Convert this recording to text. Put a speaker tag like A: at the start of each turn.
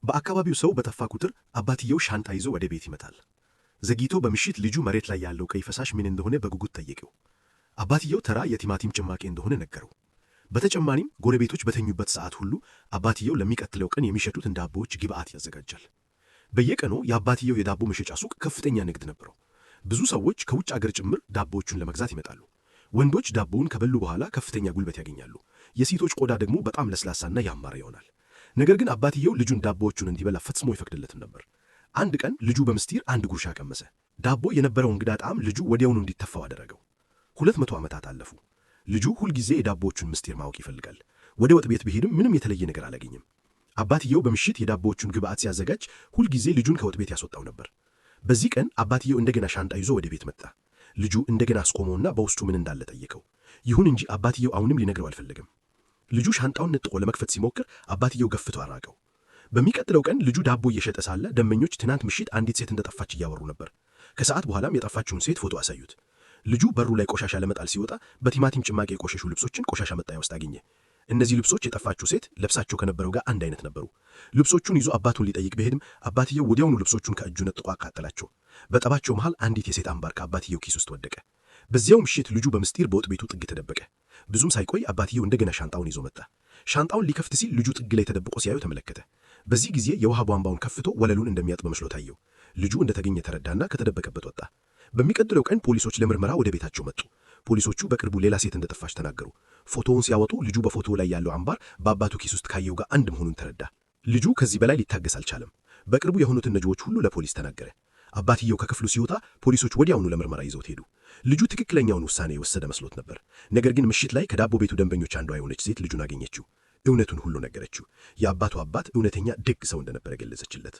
A: በአካባቢው ሰው በጠፋ ቁጥር አባትየው ሻንጣ ይዞ ወደ ቤት ይመጣል። ዘግይቶ በምሽት ልጁ መሬት ላይ ያለው ቀይ ፈሳሽ ምን እንደሆነ በጉጉት ጠየቀው። አባትየው ተራ የቲማቲም ጭማቂ እንደሆነ ነገረው። በተጨማሪም ጎረቤቶች በተኙበት ሰዓት ሁሉ አባትየው ለሚቀጥለው ቀን የሚሸጡትን ዳቦዎች ግብዓት ያዘጋጃል። በየቀኑ የአባትየው የዳቦ መሸጫ ሱቅ ከፍተኛ ንግድ ነበረው። ብዙ ሰዎች ከውጭ አገር ጭምር ዳቦዎቹን ለመግዛት ይመጣሉ። ወንዶች ዳቦውን ከበሉ በኋላ ከፍተኛ ጉልበት ያገኛሉ። የሴቶች ቆዳ ደግሞ በጣም ለስላሳና ያማረ ይሆናል። ነገር ግን አባትየው ልጁን ዳቦዎቹን እንዲበላ ፈጽሞ አይፈቅድለትም ነበር። አንድ ቀን ልጁ በምስጢር አንድ ጉርሻ ቀመሰ። ዳቦ የነበረው እንግዳ ጣዕም ልጁ ወዲያውኑ እንዲተፋው አደረገው። 200 ዓመታት አለፉ። ልጁ ሁልጊዜ የዳቦዎቹን ምስጢር ማወቅ ይፈልጋል። ወደ ወጥ ቤት ቢሄድም ምንም የተለየ ነገር አላገኘም። አባትየው በምሽት የዳቦዎቹን ግብዓት ሲያዘጋጅ ሁልጊዜ ልጁን ከወጥ ቤት ያስወጣው ነበር። በዚህ ቀን አባትየው እንደገና ሻንጣ ይዞ ወደ ቤት መጣ። ልጁ እንደገና አስቆመውና በውስጡ ምን እንዳለ ጠየቀው። ይሁን እንጂ አባትየው አሁንም ሊነግረው አልፈለገም። ልጁ ሻንጣውን ነጥቆ ለመክፈት ሲሞክር አባትየው ገፍቶ አራቀው። በሚቀጥለው ቀን ልጁ ዳቦ እየሸጠ ሳለ ደንበኞች ትናንት ምሽት አንዲት ሴት እንደጠፋች እያወሩ ነበር። ከሰዓት በኋላም የጠፋችውን ሴት ፎቶ አሳዩት። ልጁ በሩ ላይ ቆሻሻ ለመጣል ሲወጣ በቲማቲም ጭማቂ የቆሸሹ ልብሶችን ቆሻሻ መጣያ ውስጥ አገኘ። እነዚህ ልብሶች የጠፋችው ሴት ለብሳቸው ከነበረው ጋር አንድ አይነት ነበሩ። ልብሶቹን ይዞ አባቱን ሊጠይቅ ቢሄድም አባትየው ወዲያውኑ ልብሶቹን ከእጁ ነጥቆ አቃጠላቸው። በጠባቸው መሃል አንዲት የሴት አምባር ከአባትየው ኪስ ውስጥ ወደቀ። በዚያው ምሽት ልጁ በምስጢር በወጥ ቤቱ ጥግ ተደበቀ። ብዙም ሳይቆይ አባትየው እንደገና ሻንጣውን ይዞ መጣ። ሻንጣውን ሊከፍት ሲል ልጁ ጥግ ላይ ተደብቆ ሲያዩ ተመለከተ። በዚህ ጊዜ የውሃ ቧንቧውን ከፍቶ ወለሉን እንደሚያጥብ መስሎ ታየው። ልጁ እንደተገኘ ተረዳና ከተደበቀበት ወጣ። በሚቀጥለው ቀን ፖሊሶች ለምርመራ ወደ ቤታቸው መጡ። ፖሊሶቹ በቅርቡ ሌላ ሴት እንደጠፋች ተናገሩ። ፎቶውን ሲያወጡ ልጁ በፎቶው ላይ ያለው አምባር በአባቱ ኪስ ውስጥ ካየው ጋር አንድ መሆኑን ተረዳ። ልጁ ከዚህ በላይ ሊታገስ አልቻለም። በቅርቡ የሆኑትን ነገሮች ሁሉ ለፖሊስ ተናገረ። አባትየው ከክፍሉ ሲወጣ ፖሊሶች ወዲያውኑ ለምርመራ ይዘውት ሄዱ። ልጁ ትክክለኛውን ውሳኔ የወሰደ መስሎት ነበር። ነገር ግን ምሽት ላይ ከዳቦ ቤቱ ደንበኞች አንዷ የሆነች ሴት ልጁን አገኘችው። እውነቱን ሁሉ ነገረችው። የአባቱ አባት እውነተኛ ደግ ሰው እንደነበረ ገለጸችለት።